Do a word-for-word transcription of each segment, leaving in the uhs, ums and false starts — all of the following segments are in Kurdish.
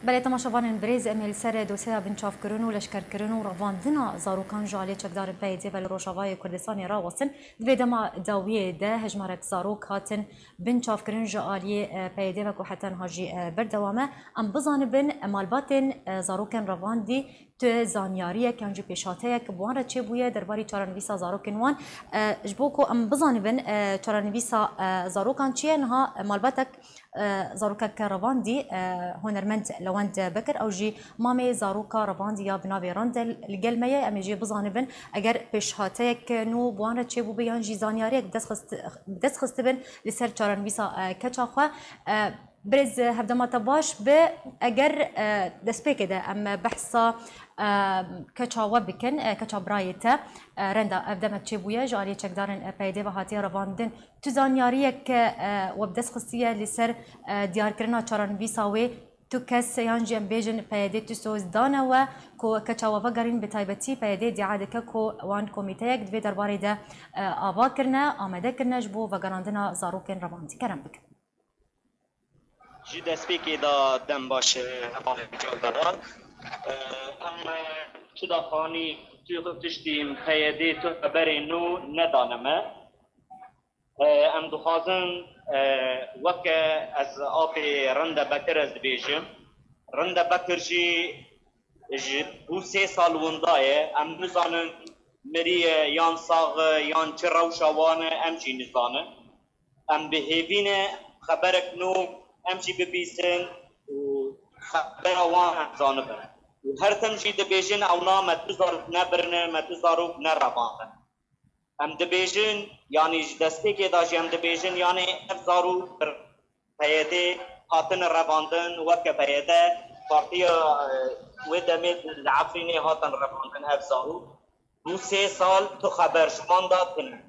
Belê, temaşevanên birêz, em ê li ser dosyeya binçavkirin û leşkerkirin û revandina zarokan ji aliyê çekdarên P Y D ve li Rojavayê Kurdistanê rawestin. Di vê dema dawiyê de hejmarek zarok hatin binçavkirin ji aliyê, e, P Y D ve ku heta niha jî, e, berdewam e. Em bizanibin, e, malbatên, e, zarokên revandî tu zanyariyek yan jî pêşhateyek bi wan re çêbûye derbarî çarenivîsa zarokên wan. E, ji bo ku em bizanibin, e, çarenivîsa, e, zarokan çi ye, niha, e, malbatek, e, zarokek revandî, e, hunermend Lewend Bekir, ew jî mamê zaroka revandî ya bi navê Randel li gel me ye. Em ê jê bizanibin, eger pêşhateyek nû bi wan re çêbûbe yan jî zanyariyek bi dest xist-, bi dest xistibin li ser çarenivîsa, e, keça xwe. E, Birêz, hevdema te baş be, eger, e, destpêkê de em behsa, e, keça we bikin, e, keça birayê te, e, renda ev demek çêbûye, ji aliyê çekdarên, e, P Y D ve hatiye revandin. Tu zanyariyek, e, we bi dest xistiye li ser, e, diyarkirina çarenivîsa wê, tu kes yan jî em bêjin P Y D tu soz dane we ku keça we vegerîn, bi taybetî P Y D îdia dike ku wan komîteyek di vê derbarê de, e, ava kirine, amade kirine ji bo vegerandina zarokên revandî. Kerem bikin. Ji destpêkê de dem baş, e, hevalên Caldara. E, em, e, tu daxanî, tu tiştî P Y D tu xeberê nû nedane me. E, em dixwazin, e, weke ez apê Rinde Bekir ez dibêjim. Rinde Bekir jî ji bû sê sal winda ye. Em nizanin miriye yan sax e, yan çi rewşa wan e, em jî nizanin. Em bi hêvî ne xeberek nû em jî bibîsin û xebera wan em zanibin. Û her tim jî dibêjin, ew na me tu zarok nebirine, me tu zarok nerevandin. Em dibêjin, yanî ji destpêkê de jî em dibêjin, yanî ev zarok P Y D hatine revandin, weke P Y D partiya, e, wê demê li Efrînê hatin revandin ev zarok. Dû sê sal tu xeber ji van de tune.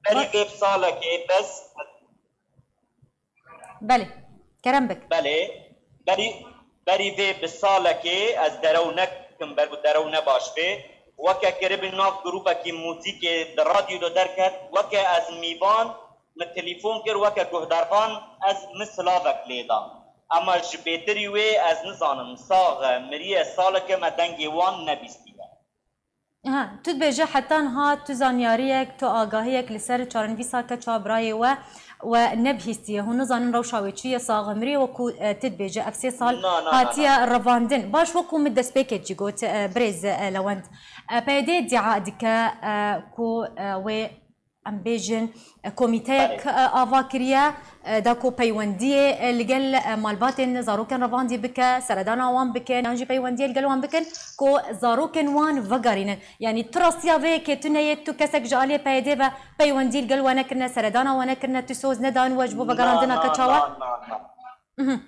Berî vê bi salekê bes. Belê. Kerem bik. Belê. Berî, berî vê bi salekê ez derew nekim, ber ku derew ne baş bê. Weke kiribî nav grûpekî muzîkê di radyo de derket, weke ez mîvan, min telefon kir, weke guhdarvan ez min silavek lê da. Ema ji bêtirî wê ez nizanim, sax e, miriye, saleke me dengê wan nebîstiye. Ha, tu dibêje heta niha tu zanyariyek, tu agahiyek li ser çarenivîsa keça birayê we, we nebihîstiye. Hûn nizanin rewşa wê çi ye, sax e, mirî ye, wekû, e, tu dibêje ev sê sal Na, na, na, hatiye na. revandin. Baş, wekû min destpêkê jî got, e, birêz, e, Lewend. E, P Y D îdia dike, e, ku, e, wê, em bêjin, e, komîteyek, Belê. e, ava kiriye, e, da ku peywendiyê, e, li gel, e, malbatên zarokên revandî bike, seredana wan bikin, yan jî peywendiyê li gel wan bikin, ku zarokên wan vegerînin. Yanî tu rastiya vê yekê tune ye, tu kesek ji aliyê P Y D ve peywendî li gel we nekirine, seredana we nekirine, tu soz nedan we ji bo Na, vegerandina na, keça we? na, na, na. Mhm.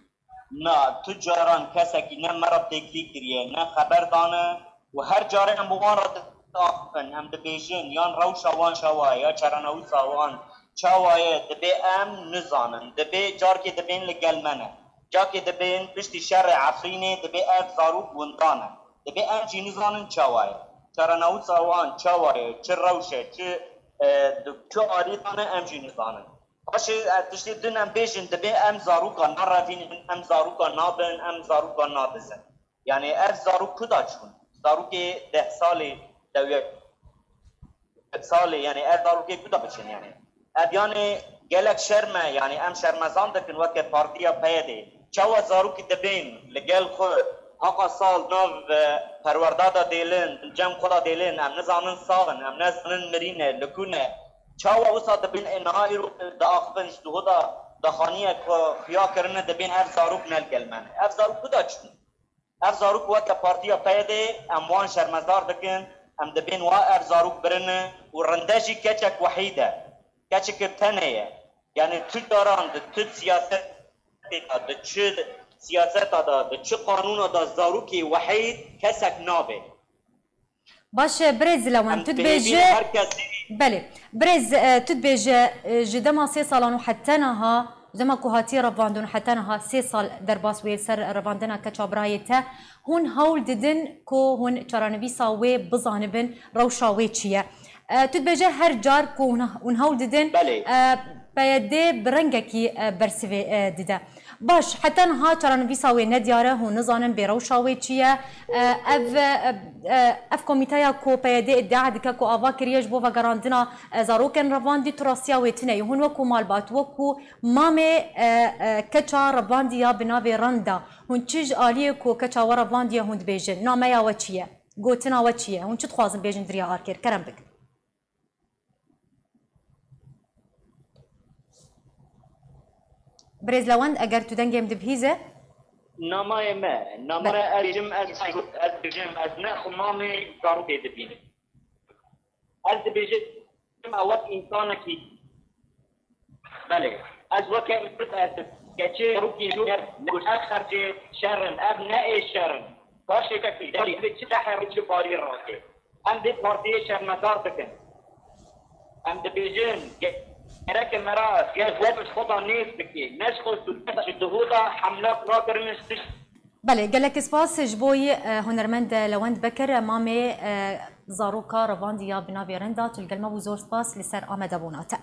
Na, tu caran kesekî ne me re têkilî kiriye, ne xeber dane û her carê em bi wan re diaxivin, em dibêjin, yan rewşa wan çawa ye, ya çarenawîsa wan çawa ye, dibê em nizanin. Dibê carkê dibên li gel me ne. Carkê dibên piştî şerê Efrînê, dibê ev zarok winda ne. Dibê em jî nizanin çawa ye. Çarenawîsa wan çawa ye, çi rewş e, çi, e, di çi alî de ne, em jî nizanin. Paşê, e, tiştê din em bêjin, dibê em zaroka nerevînin, em zaroka nabin, em zaroka nadizin. Yanî ev zarok ku da çûn? Zarokê deh salê dewiye salê, yanî ev zarokê ku da biçin yanî? Ev yanî gelek şerm e, yanî em şermezan dikin weke partiya P Y D. Çawa zarokî dibên li gel xwe haqa sal nav, e, perwerda da dêlin, cem xwe da dêlin, em nizanin sax in, em nizanin mirî ne, li ku ne. Çawa wisa dibên ê niha îro diaxivin ji duho da daxaniyek xuya kirine dibên ev zarok ne li gel me ne. Ev zarok ku da çûn? Ev zarok weke partiya P Y D'ê em wan şermezar dikin, em dibên wa ev zarok birine û rinde jî keçek wehîd e. Keçeke tenê ye. Yanî tu caran di tu siyasetê de, di çi siyaseta de, di çi qanûna de zarokê wehîd kesek nabe. Baş e, birêz Lewend, tu dibêje, belê, birêz, e, tu dibêje, e, ji dema sê salan û heta niha, ji dema ku hatiye revandin û heta niha sê sal derbas wê li ser revandina keça birayê te, hûn hewl didin ku hûn çarenivîsa wê bizanibin rewşa wê çi ye. E, tu dibêje her car ku hûn, hûn hewl didin, belê, e, P Y D bi rengekî, e, bersivê, e, dide. Baş, heta niha çarenivîsa wê nediyar e, hûn nizanin bêrewşa wê çi ye. E, ev, e, e, ev komîteya ku P Y D îdia dike ku ava kiriye ji bo vegerandina, e, zarokên revandî, tu rastiya wê tune yî. Hûn wekû malbat, wekû mamê, e, e, keça revandî ya bi navê Renda, hûn çi ji aliyê ku keça we revandiye hûn dibêjin? Nameya we çi ye? Gotina we çi ye? Hûn çi dixwazin bêjin di riya Arkêr? Kerem bikin. Birêz Lewend, eger tu dengê min dibihîze. Namayê me, namaya ez jim, ez, ez bijim, ez ne xwe mamê zarokê dibînim. Ez dibêjim, ez wek însanekî, belê, ez weke mird, ez keçê zarokî jû, ev xercê şer in, ev ne ê şer in. Paşê kekî, derî, ev çi lehê, çi barî rakê. Em vê partiyê şermedar dikin. Em dibêjin, ge-, gereke me re gel xwe bi xwe da nêz bikê, ne ji xwe zû, ji duhû da hemle xwe kirin ji tişt. Belê, gelek spas ji bo yî, e, hunermend Lewend Bekir, mamê, e, zaroka revandî ya bi navê Renda, tu li gel me bû, zor spas li ser amadebûna te.